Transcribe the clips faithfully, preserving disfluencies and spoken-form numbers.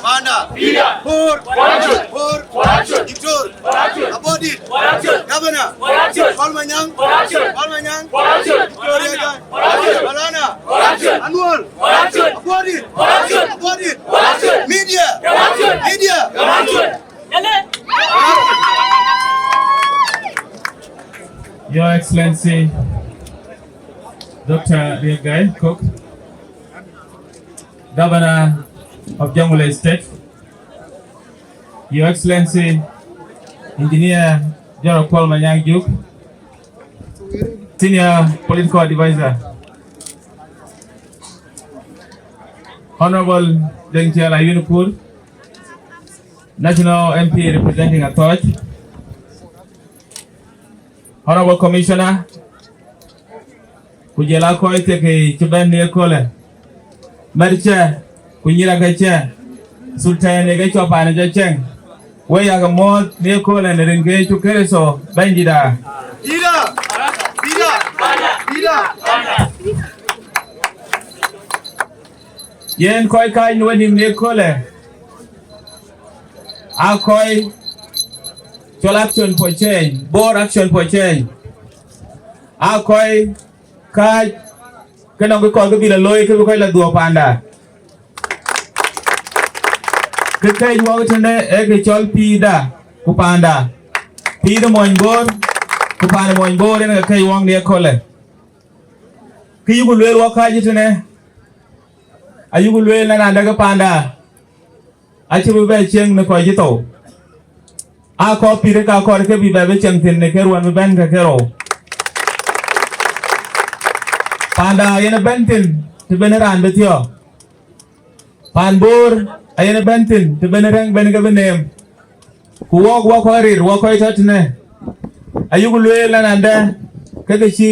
Panda. Bor. Bor. Diktor. Abodit. Governor. Kuol Manyang. Kuol Manyang. Diktor Riaga. Malana. Anwar. Abodit. Abodit. Media. Media. Your Excellency, Doctor Riek Gai Kok, Governor of Jonglei State, Your Excellency, Engineer General Kuol Manyang Juuk, Senior Political Advisor, Honorable Deng Chiang Ayuen Kur, National M P representing Atoch, Honorable Commissioner, ku jɔl a kɔc thiekic cï bɛ̈n në ye köölë, mɛ̈t cɛ, ku nyïïr akë cɛ, Sultan ye ke cɔk paan ë jɔ cieŋ, we yakë muɔ̈ɔ̈th në ye köölë në rin ke Yecu Kërtho Bɛ̈nydït aa. Dïda! Dïda! Dïda! Yen kɔc kääc në wenïïm në ye köölë, aa kɔc cɔl Action for Change, Bor Action for Change, aa kɔc kääc ke nɔŋ kë kɔɔr kë bï lɔ looi kë bï kɔc lɔ dhuɔ̈k panda. Kë kɛ̈c wɔk tënë ee kë cɔl pïïrda ku panda, pïïr ë muɔny Bor ku paan ë muɔny Bor yen ke kɛ̈c wɔk në ye köölë. Kë yuku lueel wɔk kääc tënë, ayuku lueel na nandë ke panda acï bï bɛ cieŋ në kɔc cï thou. Aa kɔc pïïr ka kɔɔr ke bï bɛ bï cieŋ thïn në kë ruɔ̈n bï bɛ̈n ke kerou. Panda yen ë bɛ̈n thïn të ben raan bï thiɔ̈k. Paan Bor ayen ë bɛ̈n thïn të ben rɛ̈ŋ ben ke bï neem. Ku wɔk, wɔk kɔc rir, wɔk kɔc tɔ̈ tënë, ayuku lueel na nandë ke kë cï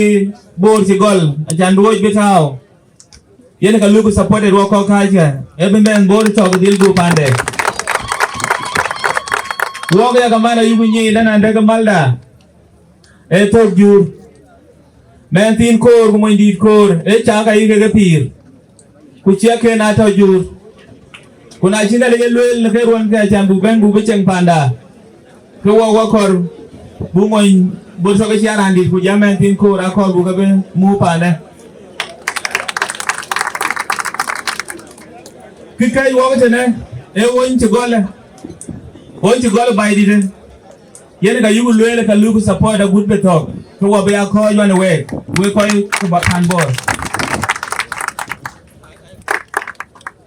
Bor cï gɔl, acan bï wöc bï tääu. Yen ka luku supported wɔk kɔc kääckë, ee bï mɛnh Bor tɔ̈ ke dhil gup pande. Wɔk ya kaman ayuku nyic na nandë ke malda ee thök juur. Mɛnh thiin koor ku mony dït koor ee cak ayï kek e pïïr, ku ciɛk ken aa tɔ juur. Ku na cï Nhialic e lueel në ke ruɔ̈n ke acan buk bɛ̈n buk bï ceŋ panda, ke wɔ wɔ kɔr buk mony bot tɔ ke cï a raan dït ku jam mɛnh thiin koor akɔr buk ke bï muk panë. Kë kɛ̈c wɔk tënë ee wony cï gɔl, wony cï gɔl baai dïtë. Yen ka yuku lueel ka luku support agut bï thɔ̈k, ke wɔ bï ya kɔc wan week, wek kɔc ke ba paan Bor.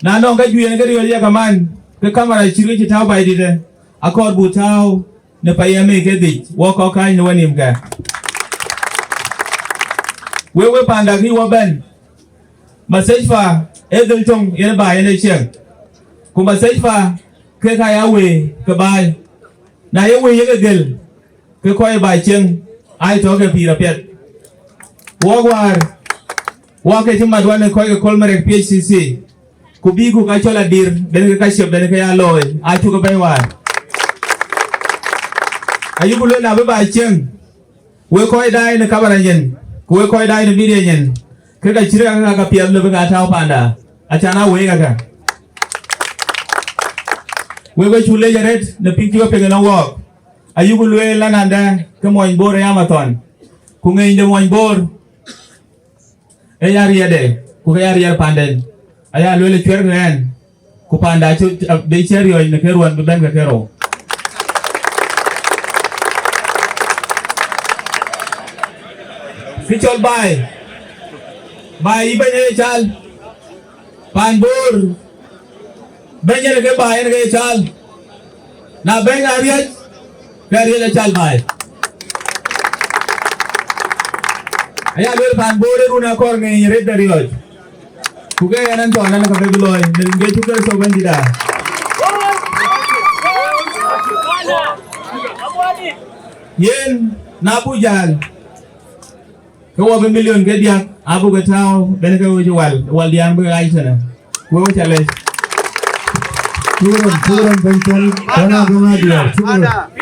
Na nɔŋ ka juëc yen ke riɔ̈ɔ̈c ya kaman, ke kamera cït ke cï tääu baai dïtë, akɔɔr buk tääu në payam ë ke dhic, wɔ kɔc kääc në wenïïm kë. Wek, wek panda kï wɔ bɛ̈n, message fa ee dhil töŋ yen ba yen e cieŋ. Ku message fa kek aya wëi ke baai. Na ye wëi yeke gël, ke kɔc ba cieŋ, ai tɔ ke pïïr apiɛth. Wɔk wäär, wɔk ke cï mat wan ë kɔc ke Kolmarek P H C C, ku bï ku ka cɔl adir, den ke ka ciëp, den ke ya looi, acuk ke bɛ̈ny wäär. Ayuku lueel na bï ba cieŋ, wek kɔc daai në kamera nyin, ku wek kɔc daai në media nyin, ke ka cït ka ka piɛth lëu bï ka tääu panda, acan a wëi ka ka. Wek we cuk leec arëët në piŋ cï we piŋ ënɔŋ wɔɔk. Ayuku lueel anandë ke muɔny Bor ë ya mathɔn, ku ŋeeny de muɔny Bor ë ya riɛtde, ku ke ya riɛt panden. Aya lueel ë cuɛ̈r ɣɛn, ku panda cï, bï cï riɔ̈ɔ̈c në ke ruɔ̈n bï bɛ̈n ke ke rou. Kë cɔl baai, baai yï bɛ̈ny ë cal, paan Bor, bɛ̈ny yen ke baai yen ke cal. Na bɛ̈ny ariɛc, ke ariɛc acal baai. Aya lueel paan Bor ë run akɔr ŋeeny rëtde riɔ̈ɔ̈c. Ku ke yen ɛn thɔn ɛn ka bï looi, në rin ke cuk ke thok Bɛ̈nydït aa. Yen na buk jäl, ke wɔ bï milion ke diäk abuk ke tääu, ben ke wec wal, wal diäk bï ɣaac tënë. Wek we ca lec. Shukran, shukran, Bɛ̈ny Cɔl, kɔn abï ŋa diäk, shukran.